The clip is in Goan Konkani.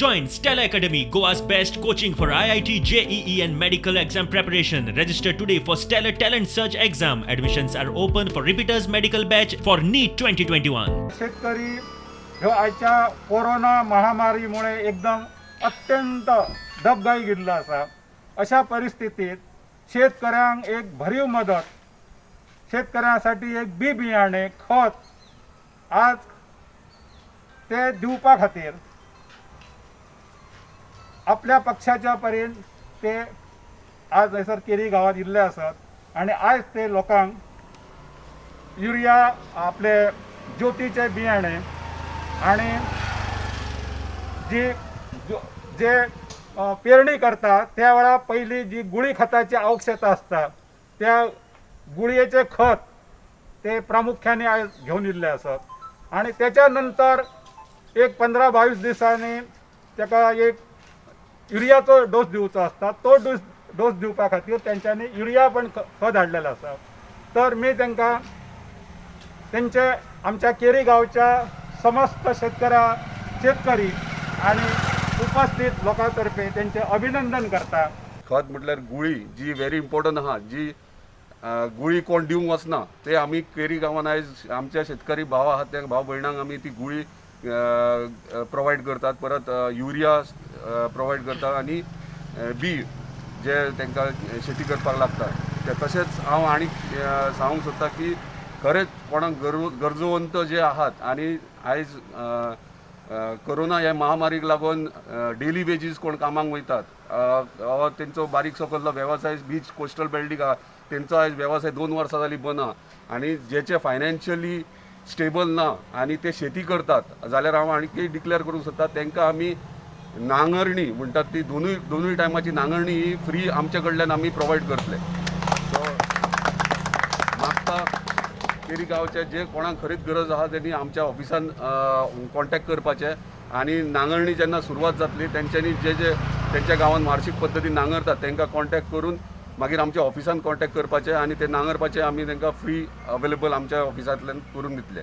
Join Stellar Academy, Goa's best coaching for IIT, JEE, and medical exam preparation. Register today for Stellar Talent Search exam. Admissions are open for repeaters medical batch for NEET 2021. शेतकरी ह्यो आयच्या कोरोना महामारीमुळे एकदम अत्यंत दबगाई गेल्लो आसा. अशा परिस्थितीत शेतकऱ्यांक एक भरीव मदत, शेतकऱ्यांसाठी एक बी बियाणे, खत आज ते दिवपा खातीर आपल्या पक्षाच्या परीन ते आज थंयसर केरी गांवांत इल्ले आसात आनी आयज ते लोकांक युरिया, आपले ज्योतीचे बियाणे आणि जी जे पेरणी करता त्या वेळा पयली जी गुळी खताची आवश्यकता आसता, त्या गुळयेचे खत ते प्रामुख्याने आयज घेवन येयल्ले आसात. आनी त्याच्या नंतर एक 15-22 दिसांनी ताका एक युरियाचो डोस दिवचो आसता. तो डोस दिवपा खातीर तेंच्यांनी युरिया पण खत हाडलेलो आसा. तर मी तांकां तेंचे आमच्या केरी गांवच्या समस्त शेतकरी आणि उपस्थित लोकां तर्फे तेंचे अभिनंदन करता. खत म्हटल्यार गुळी जी व्हेरी इम्पॉर्टंट आहा. जी गुळी कोण दिवंक वचना, ते आमी केरी गांवान आयज आमच्या शेतकरी भाव आहात, त्या भाव भयणांक आमी ती गुळी प्रोवायड करतात. परत युरिया प्रोवायड करतात आनी बी जे तांकां शेती करपाक लागता ते. तशेंच हांव आनीक सांगूंक सोदता की खरेंच कोणाक गरजवंत जे आहात आनी आयज कोरोना ह्या महामारीक लागून डेली वेजीस कोण कामाक वयतात वा तेंचो बारीकसो कसलो वेवसाय, बीच कोस्टल बेल्टीक आहा, तेंचो आयज वेवसाय 2 वर्सां जालीं बंद आहा आनी जेचे फायनान्शियली स्टेबल ना आनी ते शेती करतात, जाल्यार हांव आनीक डिक्लेअर करूंक सोदता, तांकां आमी नांगरणी म्हणटात ती दोनूय टायमाची नांगरणी ही फ्री आमच्या कडल्यान आमी प्रोवायड करतले. सो मागता, केरी गांवचे जे कोणाक खरीच गरज आहा, तेणी आमच्या ऑफिसान कॉन्टेक्ट करपाचें आनी नांगरणी जेन्ना सुरवात जातली, तेंच्यांनी जे जे तेंच्या गांवांत वार्षीक पद्दतीन नांगरतात, तांकां कॉन्टेक्ट करून मागीर आमच्या ऑफिसान कॉन्टेक्ट करपाचें आनी ते नांगरपाचे आमी तांकां फ्री अवेलेबल आमच्या ऑफिसांतल्यान करून दितले.